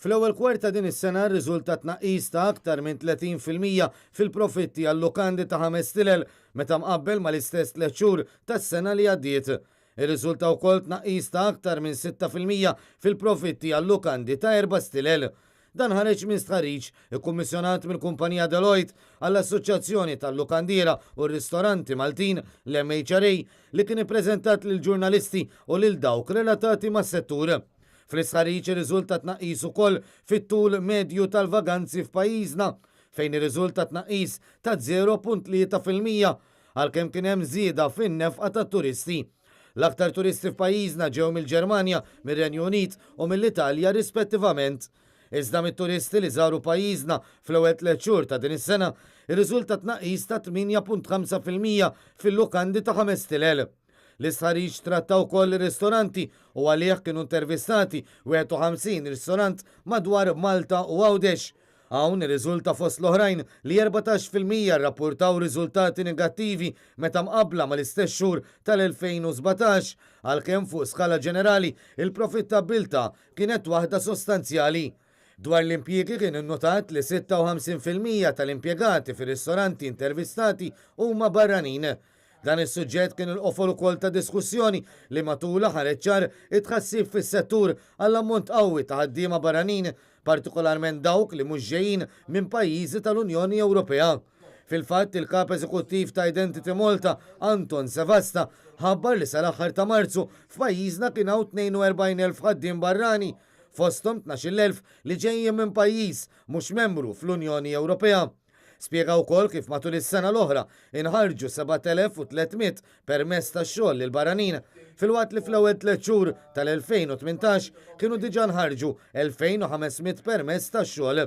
Fl-ewwel kwart ta' din is-sena rriżulta tnaqqis ta' aktar minn 30% fil-profitti għal-lukandi ta' ħames stilel meta mqabbel mal-istess tliet xhur tas-sena li għaddiet. Irriżulta wkoll tnaqqis ta' aktar minn 6% fil-profitti għal-lukandi ta' erba' stilel. Dan ħareġ minn stħarriġ ikkummissjonat mill-kumpanija Deloitte għall-Assoċjazzjoni tal-Lukandiera u r-Ristoranti Maltin, l-MHRA, li kien ippreżentat lill-ġurnalisti u lil dawk relatati mas-settur. Fl-istħarriġ irriżulta tnaqqis ukoll fit-tul medju tal-vaganzi f'pajjiżna, fejn irriżulta tnaqqis ta' 0.3% għalkemm kien hemm żieda fin-nefqa tat-turisti. L-aktar turisti f'pajjiżna ġew mill-Ġermanja, mir-Renju Unit u mill-Italja rispettivament. Iżda mit-turisti li żaru pajjiżna fl-ewwel tliet xhur ta' din is-sena, irriżulta tnaqqis ta' 8.5% fil-lukandi ta' ħames stilel. L-istħarriġ tratta wkoll ir-ristoranti u għalih kienu intervistati 51 ristorant madwar Malta u Għawdex. Hawn irriżulta fost l-oħrajn li 14% rrappurtaw riżultati negattivi meta mqabbla mal-istess xhur tal-2017, għalkemm fuq skala ġenerali il-profittabbiltà kienet waħda sostanzjali. Dwar l-impjiegi kien innutat li 56% tal-impjegati fir-ristoranti intervistati huma barranin. Dan is-suġġett kien il-qofol ukoll ta' diskussjoni li matulha ħareġ ċar it-tħassib fis-settur għall-ammont qawwi ta' ħaddiema barranin, partikolarment dawk li mhux ġejjin minn pajjiżi tal-Unjoni Ewropea. Fil-fatt, il-Kap Eżekuttiv ta' Identity Malta, Anton Sevasta, ħabbar li sal-aħħar ta' Marzu f'pajjiżna kien hawn 42,000 ħaddiem barrani, fosthom 12,000 li ġejjin minn pajjiż mhux membru fl-Unjoni Ewropea. Spjega wkoll kif matul is-sena l-oħra inħarġu 7,300 permess ta' xogħol lil barranin, filwaqt li fl-ewwel tliet xhur tal-2018 kienu diġà nħarġu 2,500 permess ta' xogħol.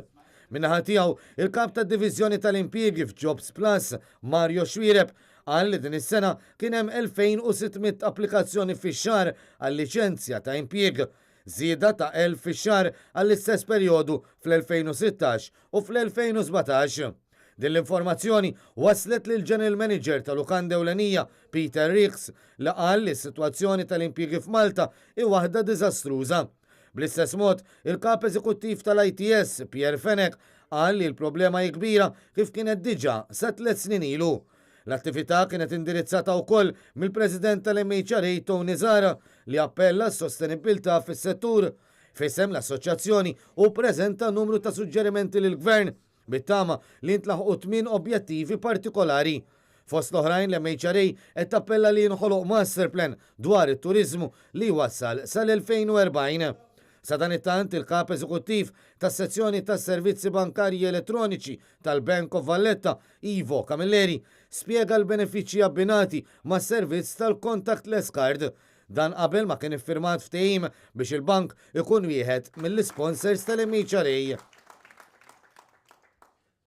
Min-naħa tiegħu, il-Kap tad-Diviżjoni tal-Impjiegi f'Jobs Plus, Mario Xuereb, qal li din is-sena kien hemm 2,600 applikazzjoni fix-xahar għal liċenzja ta' impjieg, żieda ta' 1,000 fix-xahar għall-istess perjodu fl-2016 u fl-2017. Din l-informazzjoni waslet lill-General Manager ta' lukanda ewlenija, Peter Riggs, li qal li s-sitwazzjoni tal-impjiegi f'Malta hi waħda diżastruża. Bl-istess mod, il-Kap Eżekuttiv tal-ITS, Pierre Fenech, qal li l-problema hi kbira kif kienet diġà sa tliet snin ilu. L-attività kienet indirizzata wkoll mill-President tal-MHRA Tony Zahra li appella għas-sostenibbiltà fis-settur. F'isem l-assoċjazzjoni hu ppreżenta numru ta' suġġerimenti lill-Gvern bit-tama li jintlaħqu tmien objettivi partikolari. Fost l-oħrajn l-MHRA qed tappella li jinħoloq masterplan dwar it-turiżmu li jwassal sal-2040. Sadanittant il-Kap Eżekuttiv tas-Sezzjoni tas-Servizzi Bankarji Elettroniċi tal-Bank of Valletta, Ivo Camilleri, spjega l-benefiċċji abbinati mas-servizz tal-contactless card. Dan qabel ma kien iffirmat ftehim biex il-bank ikun wieħed mill-isponsors tal-MHRA.